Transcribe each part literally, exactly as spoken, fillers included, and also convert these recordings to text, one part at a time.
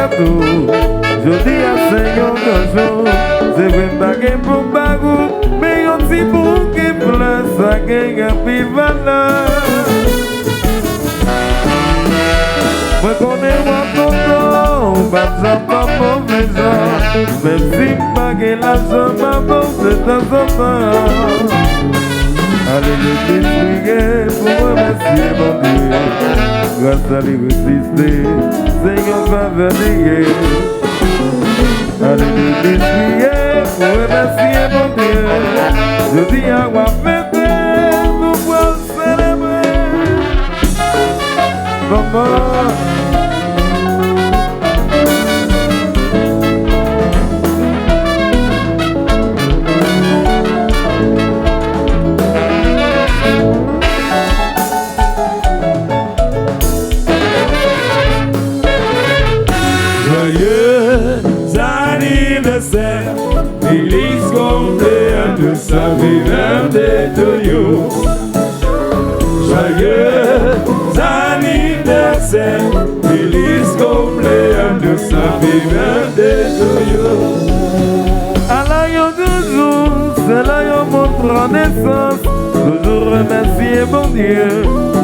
Tou, jodi a se yon gran jou. Se vre m pa gen pou m ba ou, men yon ti bouke flè sa gen anpil valè. Mwen konnen w ap kontan, ou p ap janm pran move jan. Menm si m pa gen lajan, m ap ba w de tanzantan. Ale legliz priye pou remèsye Bondye. Gras a li reziste, se yon favè li ye. Ale legliz priye pou remèsye Bondye. Jodi a w ap fete, nou pral selebre. Manman. Joyeux anniversaire, feliz cumpleaños, happy birthday to you. Joyeux anniversaire, feliz cumpleaños, happy birthday to you. Ala yon gran jou, se lè yo moun pran nesans. Toujou remèsye Bondye,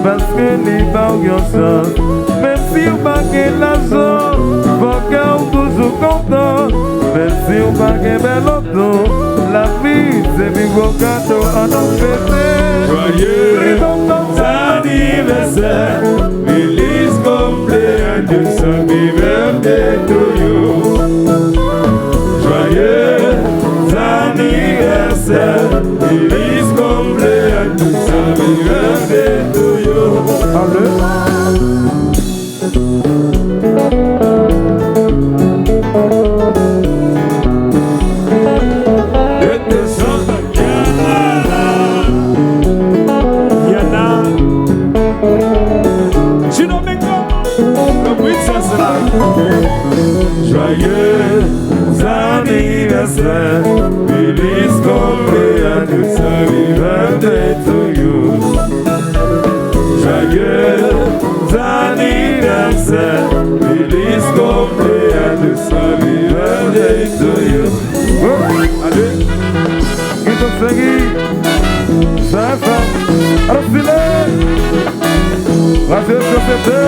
paske li ba w yon chans. Menm si w pa gen lajan, fò kè w toujou kontan. Menm si w pa gen bèl oto, lavi se pi gwo kado, ann nou fete. Joyeux anniversaire, feliz cumpleaños, happy birthday to you. Joyeux anniversaire, feliz cumpleaños, happy birthday to you. Ale. Rete chante. Yana. Chino Mengo. Nan Princess la. Joyeux anniversaire, feliz cumpleaños, happy birthday to you. Joyeux anniversaire, feliz cumpleaños, happy birthday to you. Oh, ale. Ki tout seri. Sa fè. Alò, file. Radyo Sosyete.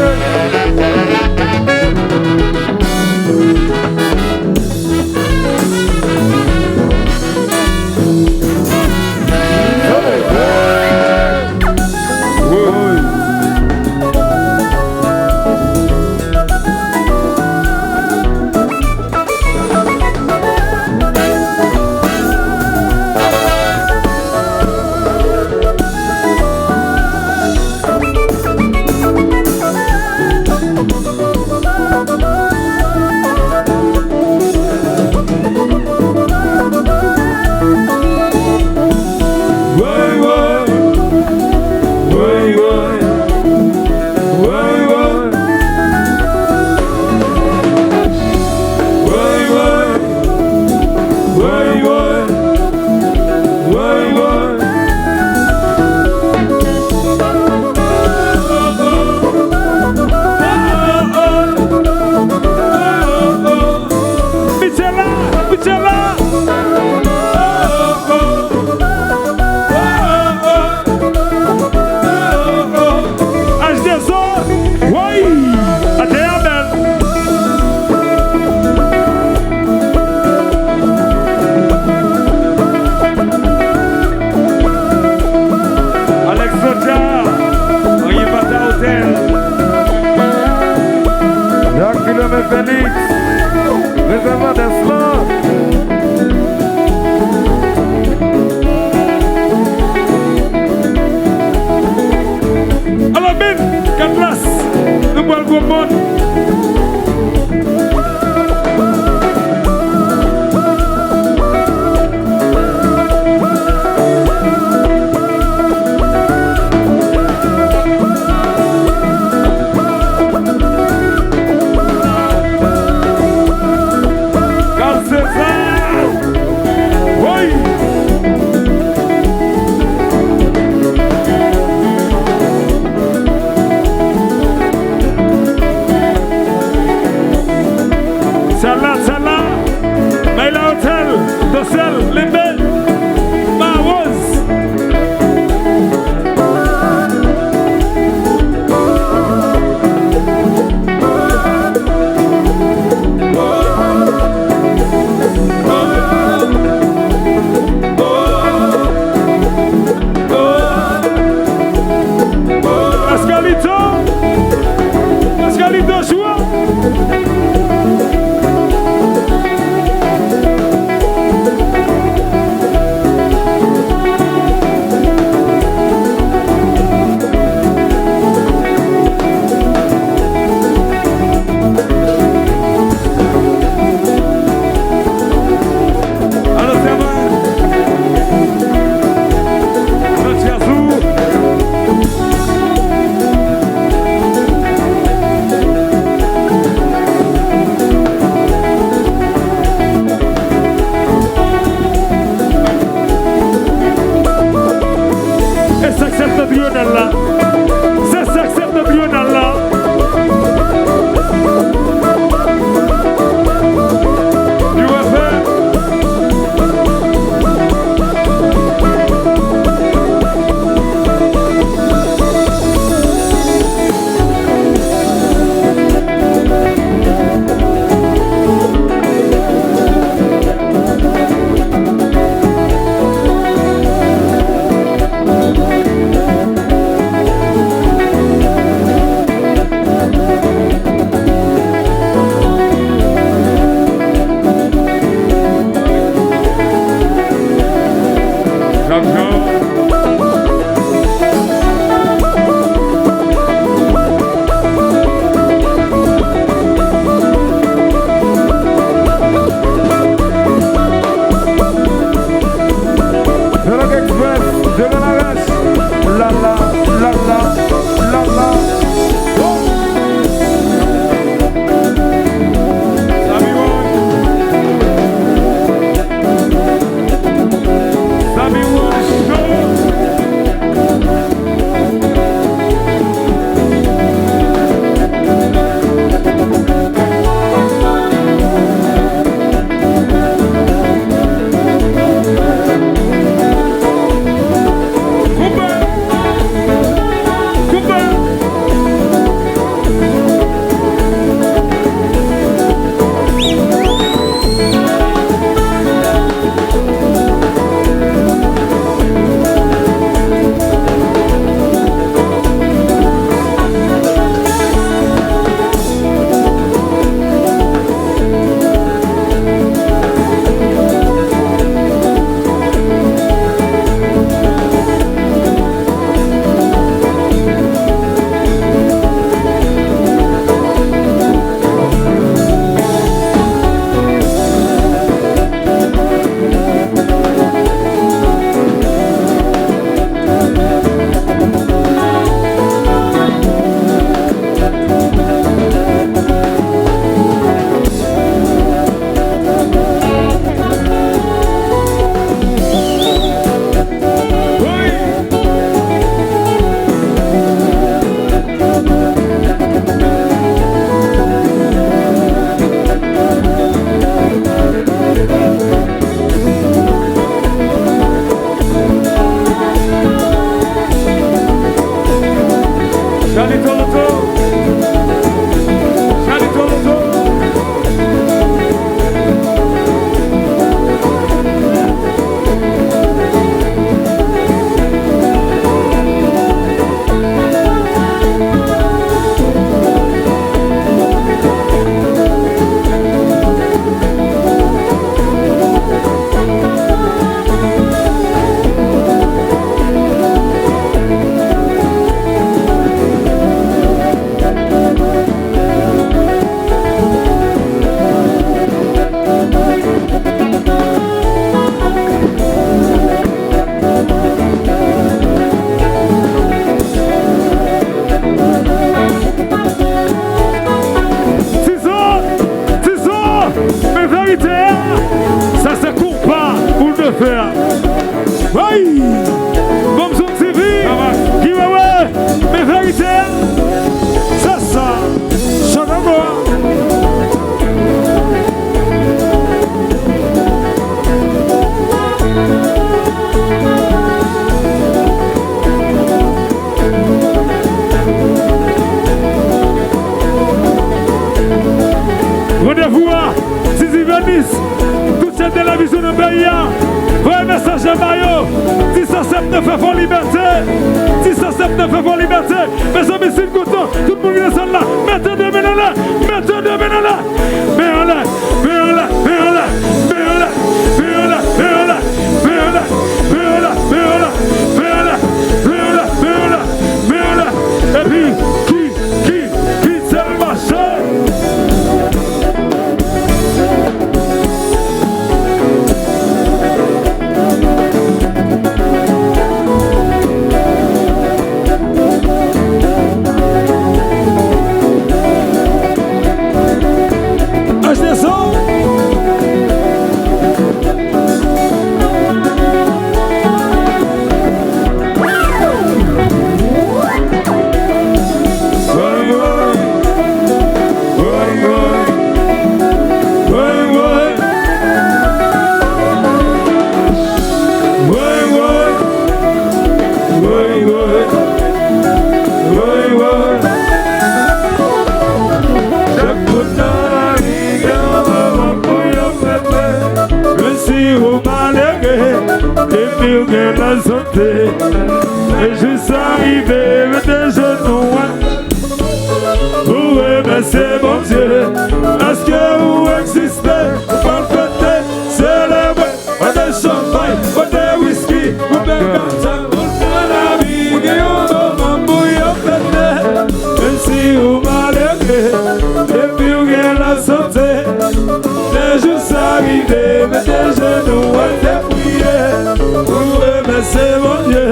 Michela, Michela. Zolok Express, Zolo Larèch. Lala, lala, lala. Oh! Sabi wan. Sabi wan cho. Chalito Loto. Chalito Loto. Tizon, Tizon, men verite a, sa se konpa pou l te fè a. Ay! Bon, m sot sivi, ki wewe, men verite a, se sa, chandango a. Randevou a, Tizi Venis, tout chèn televizyon nan peyi a, voye mesaj ba yo, di sa sèt nan fè fò libète, di sa sèt nan fè fò libète. Mezanmi, si n kontan, tout moun ki nan sal la, mete de men anlè, mete de men anlè. Men anlè, men anlè, men anlè, men anlè, men anlè, men anlè, men anlè, men anlè, men anlè, men anlè, men anlè, men anlè, men anlè, men anlè, men anlè. Epi, ki, ki, ki sèl mache. Achte sa. Woy, woy. Chak moun nan lari gen yon moman pou yo fete. Men si ou malere, depi w gen lasante, men jis arive rete jenou an. Pou remèsye Bondye, paske ou egziste, ou pral fete, selebre. Pote chanpay, pote wiski, koupe Se Bondye,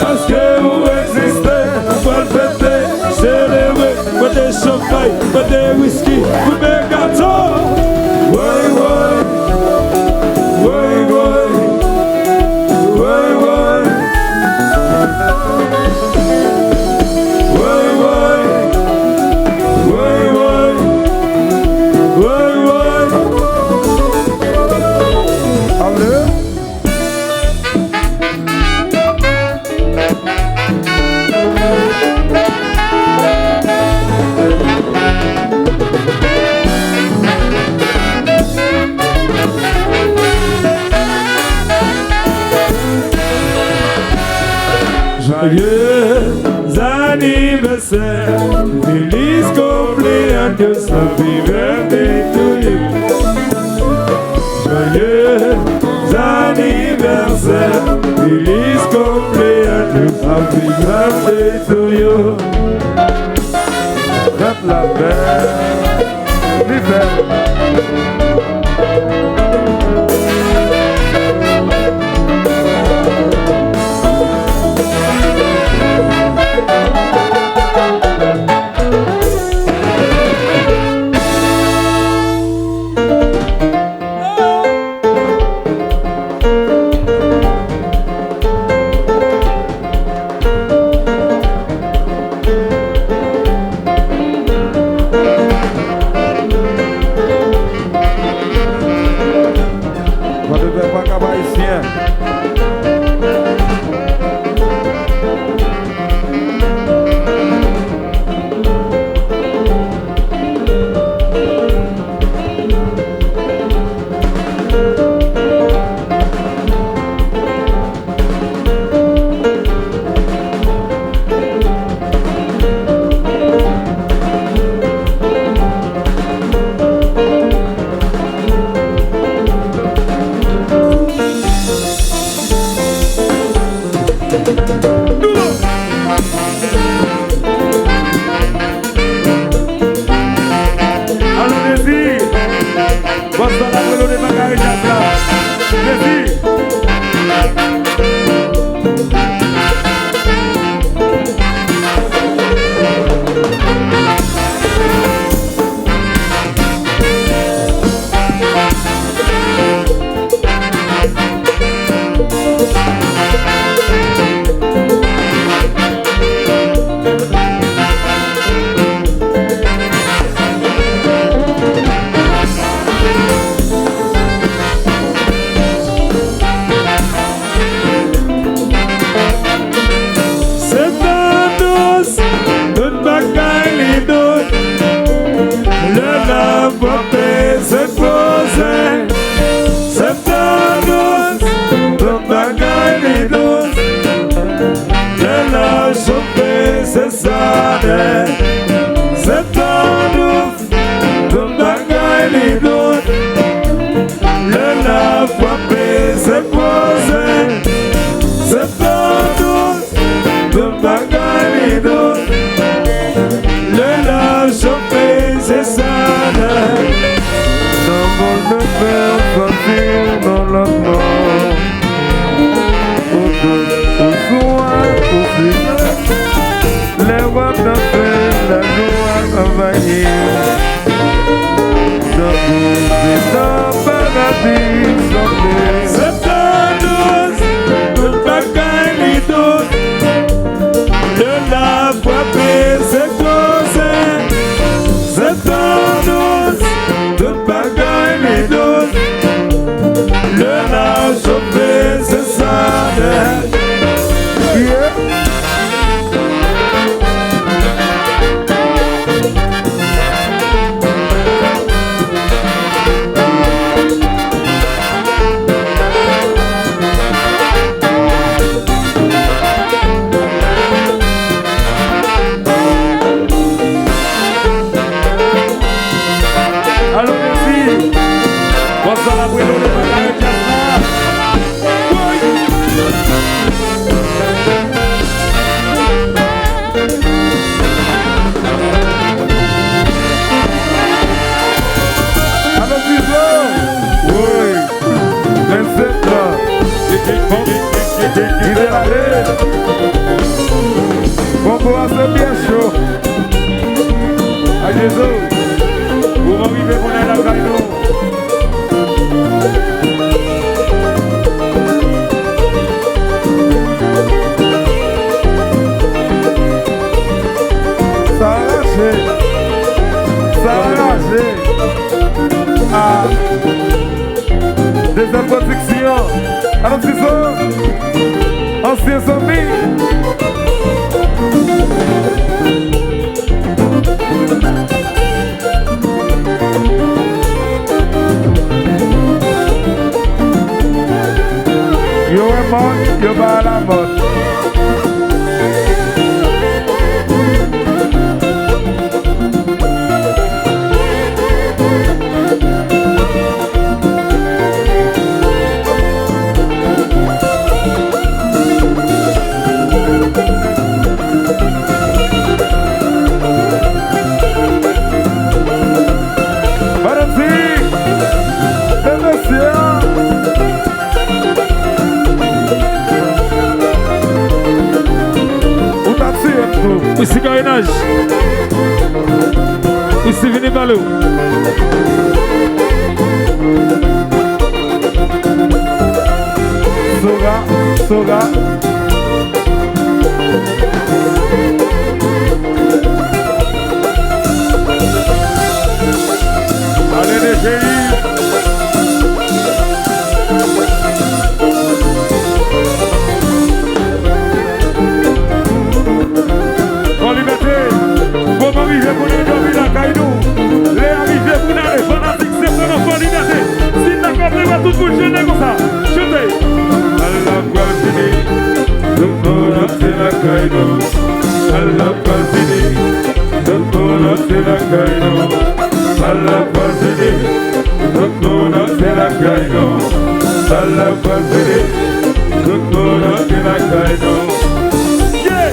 paske ou egziste, nou pral fete, selebre, pote chanpay, pote wiski, koupe gato. Woy, woy, woy, woy, woy, woy. Woy, woy, woy, woy, woy, woy. Ale. Joyeux anniversaire, feliz cumpleaños, happy birthday to you. Joyeux anniversaire, feliz cumpleaños, happy birthday to you. Fèt la bèl, li bèl. Gwadloupè pa kap ayisyen. Alò, Dezi! Bòs la, n ap rele w devan kare djaz la. Dezi! Se tan dous, tout bagay li dous. Lè love frape, se koze. Se tan dous, tout bagay li dous. Lè love chofe, se sa nèt. Se tan dous, tout bagay li dous. Lè love frape, se koze. Se tan dous, tout bagay li dous. Lè love chofe, se sa nèt. Nan mond de fè, sòti nan lòt mond. Ou dous, ou swa, ou sik. Lè w ap danse, lajwa anvayi. Tankou se nan paradi sanble. Se tan dous, tout bagay li dous. Lè love frape, se koze. Se tan dous, tout bagay li dous. Lè love chofe, se sa nèt. Yeah. Kite l ale. Konkou a se byen cho. Ay Jezi. Moman rive pou n al lakay nou. Sa raje. Sa raje. Ah. Dezyèm pwodiksyon. Alò, Tizo. Ansyen zanmi. Yo wè mòd, yo pa alamòd. Madanm Ti, se mesye a. Ou ta tiye m tou. Wi, si karenaj. Wi, si vini pale w. Sora, Sora. Ale de cheri. Fò Libète, moman rive pou nou dòmi lakay nou. Lè a rive pou n ale, fanatik septan nan Fò Libète. Si n dakò, leve tout moun chante konsa. Chante. Bal la pral fini, tout moun antre lakay nou. Bal la pral fini, tout moun antre lakay nou. Bal la pral fini, tout moun antre lakay nou. Bal la pral fini, tout moun antre lakay nou. Yeah!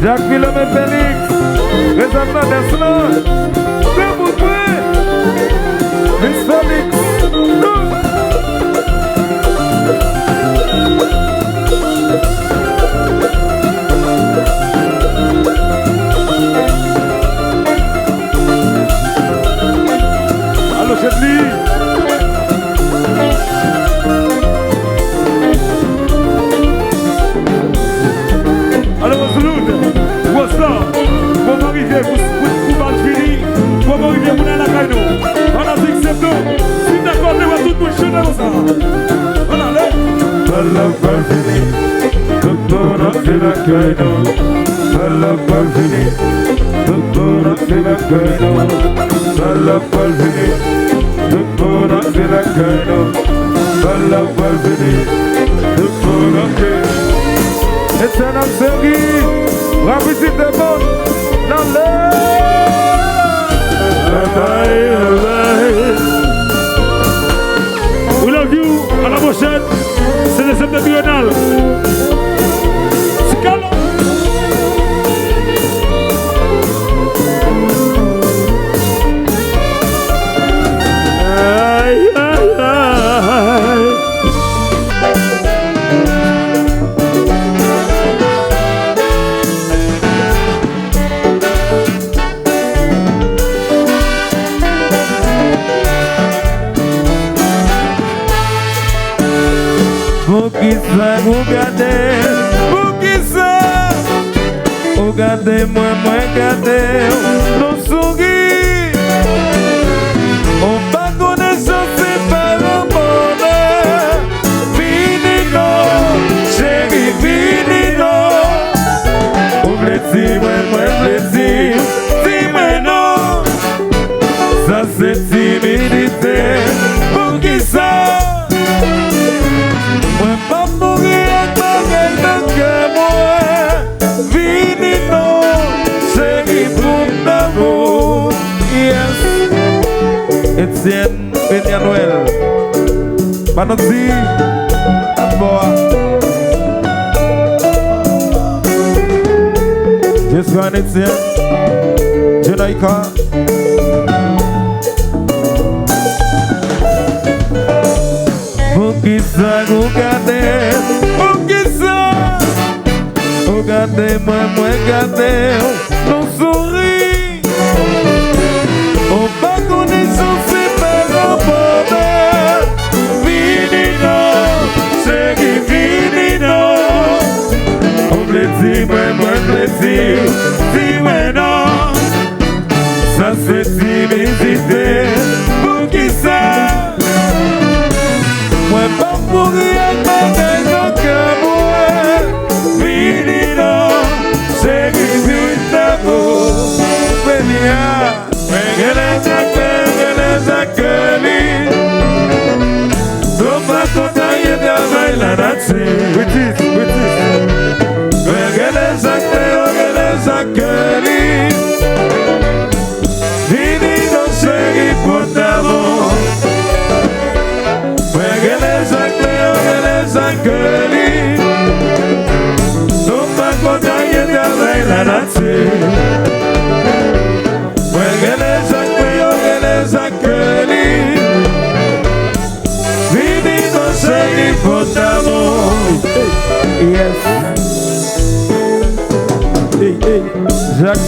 Jack Philomène Félix, prezan nan dans lan. Granmoun mwen, Miss Félix. Alo, Chedly. Alo, Roseloud, Rosa, moman rive pou, pou, pou bal fini, moman rive pou n al lakay nou. Fanatik septan, si dakò, leve tout moun chante konsa. Ann ale. Bal la pral fini, tout moun antre lakay nou. Bal la pral fini, tout moun antre lakay nou. Bal la pral fini, tout moun antre lakay nou. Bal la pral fini, tout moun antre. Etènèl seri, rapidite moun, n ale. Babay, babay. We love you. À la prochaine. Se le septan Bienal. Sikalo. Ay, ay, ay. Poukisa ou gade, poukisa ou gade mwen, mwen gade w, nou souri. Ou pa konnen jan se pa lanmò. Vini non, cheri, vini non. Ou vle di mwen, mwen vle di, di mwen non. Sa se timidite. Poukisa mwen p ap mouri ak bagay nan kè mwen? Vini non, cheri, pou m damou. Yes. Etienne Peña Noël. Madanm Ti, Atbò a. Jeswan Etienne. Jenaïka.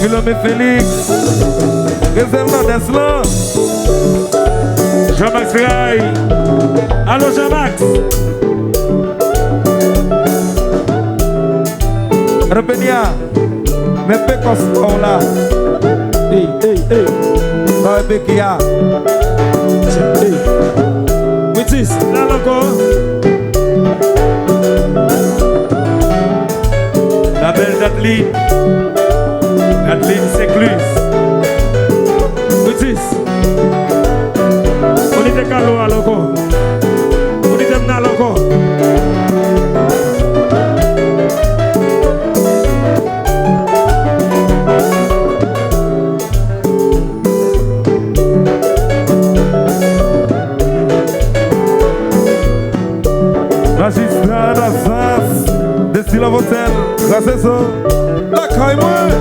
Vilome Felix. Rezèv Nòdès lan. Jean-Max Ray. Alo, Jean-Max. Repenya. Men pekòs pa w la. Ey, ey, ey. Ba w Becky a. Ey. Witis, la l ankò. La belle Dadeline. Dadeline Saint-Louis. Witis. Ou li te kalo al ankò. Ou li te m nan ankò. Majistra Dazas, Desi Love Hotel, Kraze Zo, lakay mwen.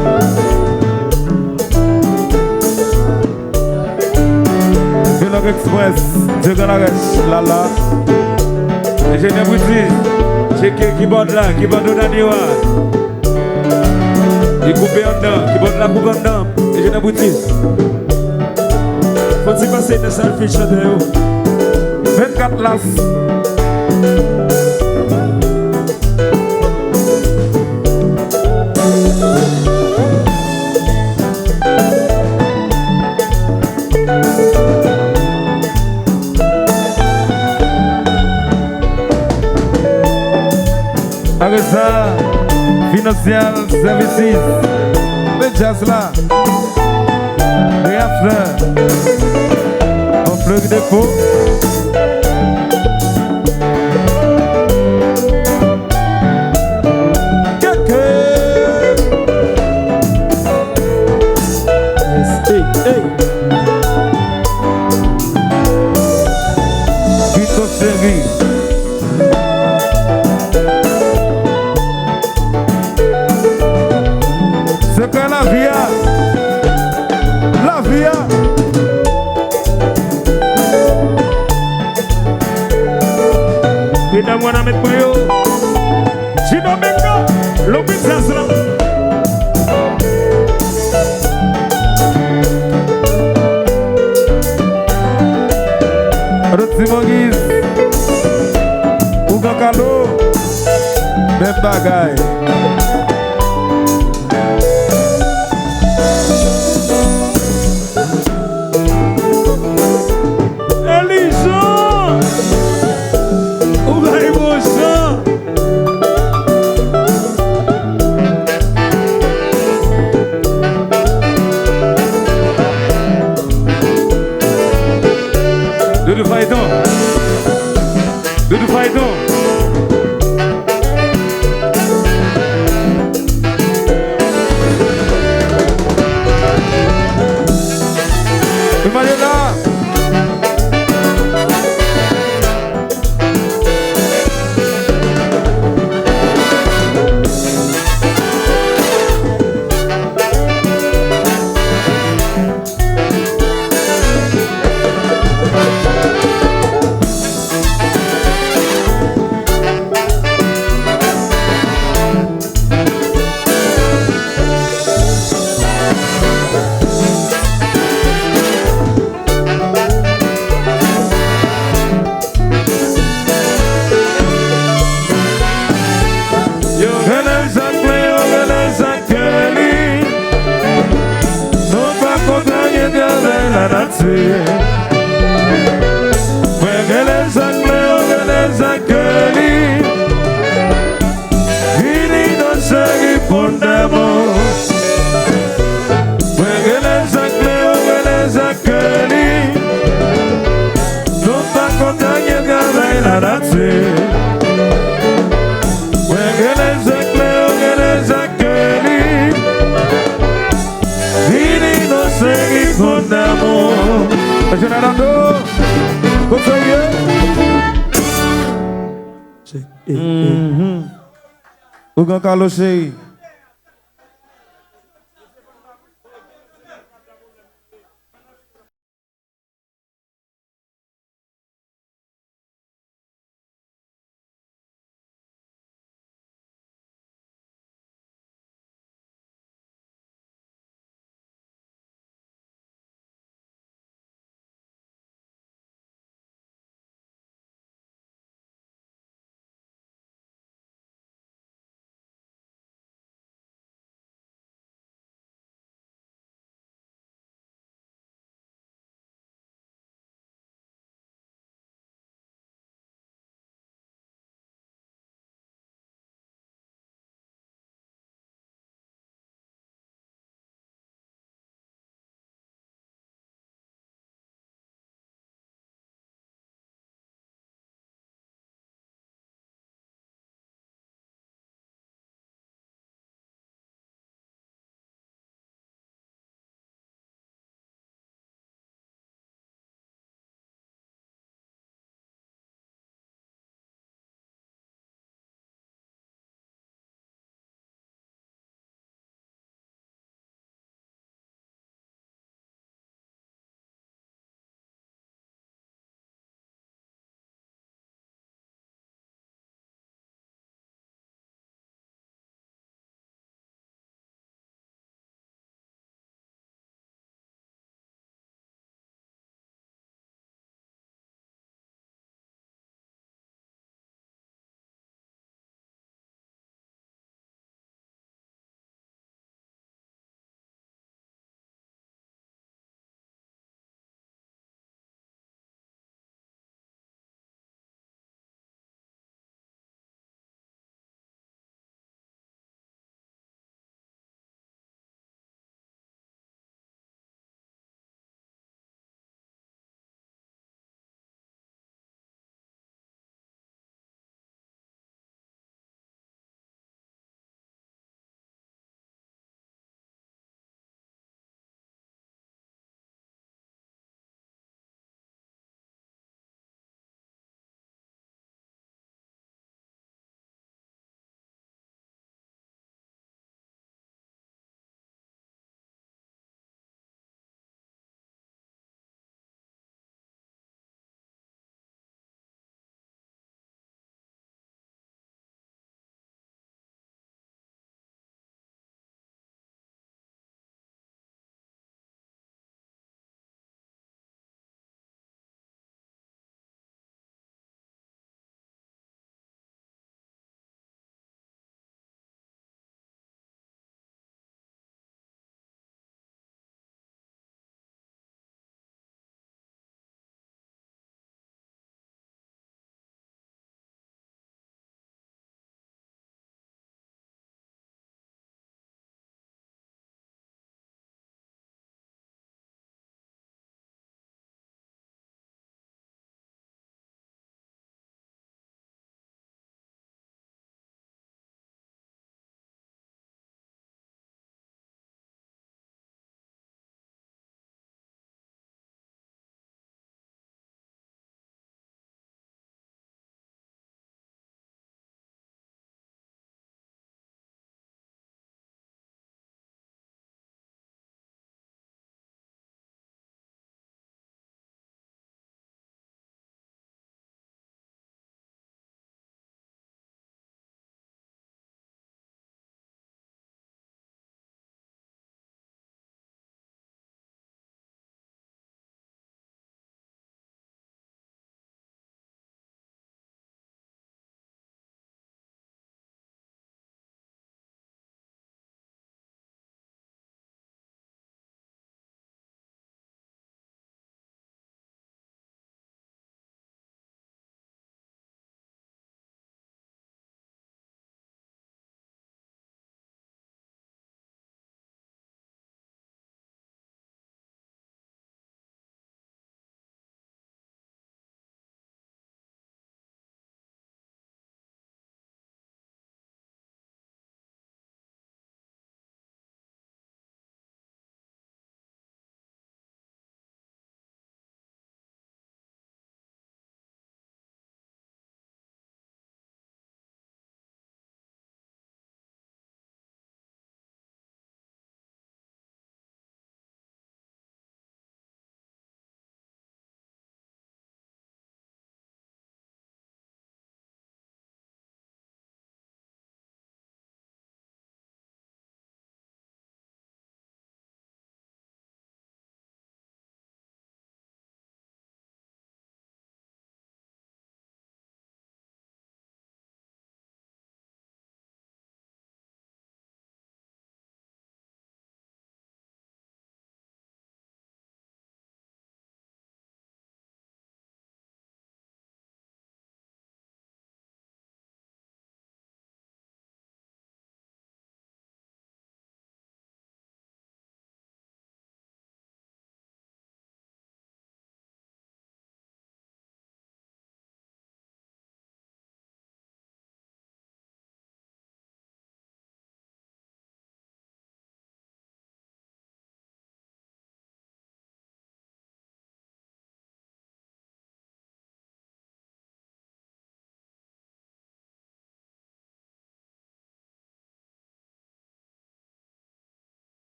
Velog Express, Dyegan Larèch, Lala. Enjenyè Britis, tcheke kibòd la, kibòd Daniwa. Li koupe anndan, kibòd la koupe anndan. Enjenyè Britis. Fò ti pase nan salfil chantè yo. Vennkat las. Apre sa, Financial Services. Men djaz la. Reafter. Bon, Fleury Dépôt. Keke. Yes, hey, hey. Vito Seri. Sekrè lavi a. Lavi a. Medam, w a nan met mwen yo. Jino Mengo, Lopez Aslan. Roti Moïse, Ougan Kalo, menm bagay. Elijan, ou bay bon jan. Doudou Fayton. Doudou Fayton. Emmanuela. Yo rele Jaklen, yo rele Jakeli. Nou pa kontrarye travay lanati. Mwen rele Jaklen, yo rele Jakeli. Vini non cheri pou n damou. Mwen rele Jaklen, yo rele Jakeli. Nou pa kontrarye travay lanati. Mwen rele Jaklen, yo rele Jakeli. Vini non cheri pou n damou. Jenalando, kote w ye? Check. Eh, eh. Mhm. Ougan Kalo cheri.